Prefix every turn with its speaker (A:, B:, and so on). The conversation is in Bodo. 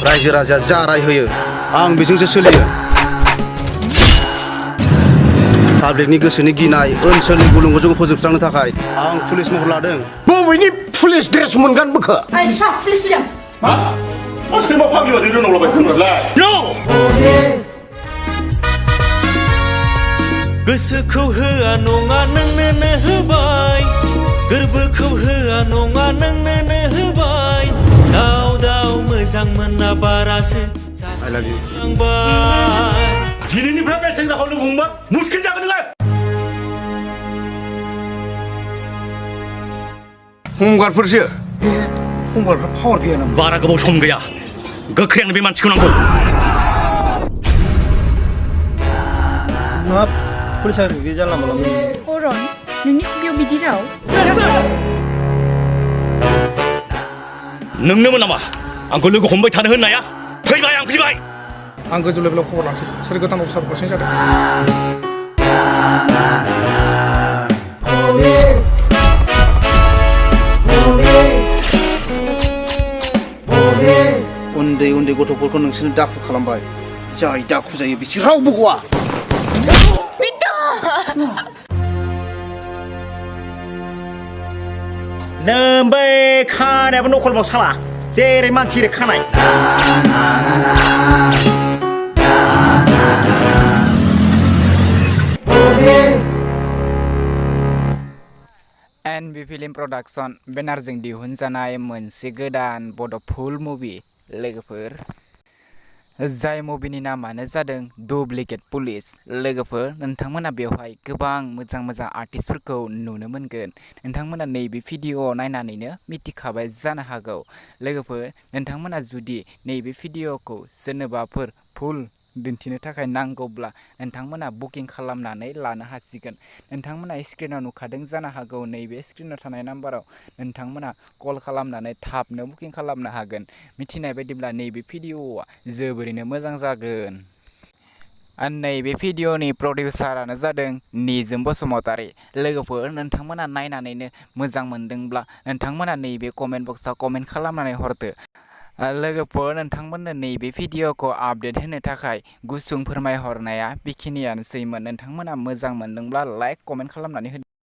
A: रायजो राजाया जा राय होयो आं बेजोंसो सोलियो पाब्लिकनि गोसोनि गिनाय ओनसोलनि गुलुं गुजुंखौ फोजोबस्रांनो थाखाय आं पुलिस महर लादों
B: बबेनि पुलिस ड्रेस मोनगोन बोखो
C: Ay, siya, please bilang.
D: मा सोरबा फाग्लि बादि रोंनांलाबाय खोनालाय
B: नो
E: गोसोखौ होआ नङा नोंनो होबाय गोरबोखौ होआ नङा नोंनो होबाय दाव दाव मोजां मोना बारासो जालांबाय
D: दिनैनिफ्राय बे सेंग्राखौ लोगो हमबा मुस्किल जागोन नोङो
B: गंगारफोरसो गंगारफ्रा पावार गैया नामा
F: बारा गोबाव सम गैया गोख्रैनो बे मानसिखौ नांगौ
G: मा पुलिसा बे जानला मोनला
C: Oron, nini biyo bidiraw.
F: नोंनोमोन नामा आंखौ लोगो हमबाय थानो होननाया फैबाय आं फैबाय
G: आं गोजौ लेभेलाव खबर लानोसै सोर गोदान अफिसार हरसिन जादों
A: उन्दै उन्दै गथ'फोरखौ नोंसोरनो दाखु खालामबाय जाय दाखु जायो बिसोर रावबो गवा
F: नों बै खानायाबो नखलबाव साला जेरै मानसि एरै खानाय
H: एनबी फिल्म प्रडाक्शन बेनारजों दिहुनजानाय मोनसे गोदान बड' फुल मुभि लोगोफोर जाय मुभिनि नामानो जादों डुप्लिकेट पुलिस लोगोफोर नोंथांमोना बेवहाय गोबां मोजां मोजां आर्टिस्टफोरखौ नुनो मोनगोन नोंथांमोना नैबे भिडिअ नायनानैनो मिथिखाबाय जानो हागौ लोगोफोर नोंथांमोना जुदि नैबे भिडिअखौ सोरनोबाफोर फुल दिन्थिनो थाखाय नांगौब्ला नोंथांमोना बुकिं खालामनानै लानो हासिगोन नोंथांमोना स्क्रिनाव नुखादों जानो हागौ नैबे स्क्रिनाव थानाय नाम्बाराव नोंथांमोना कल खालामनानै थाबनो बुकिं खालामनो हागोन मिथिनाय बायदिब्ला नैबे भिडिअआ जोबोरैनो मोजां जागोन नैबे भिडिअनि प्रडिउसारानो जादों निजोम बसुमतारी लोगोफोर नोंथांमोना नायनानैनो मोजां मोनदोंब्ला नोंथांमोना नैबे कमेन्ट बक्सआव कमेन्ट खालामनानै हरदो लोगोफोर नोंथांमोननो नैबे भिडिअखौ आपडेट होनो थाखाय गुसुं फोरमायहरनाया बेखिनियानोसैमोन नोंथांमोना मोजां मोनदोंब्ला लाइक कमेन्ट खालामनानै होदो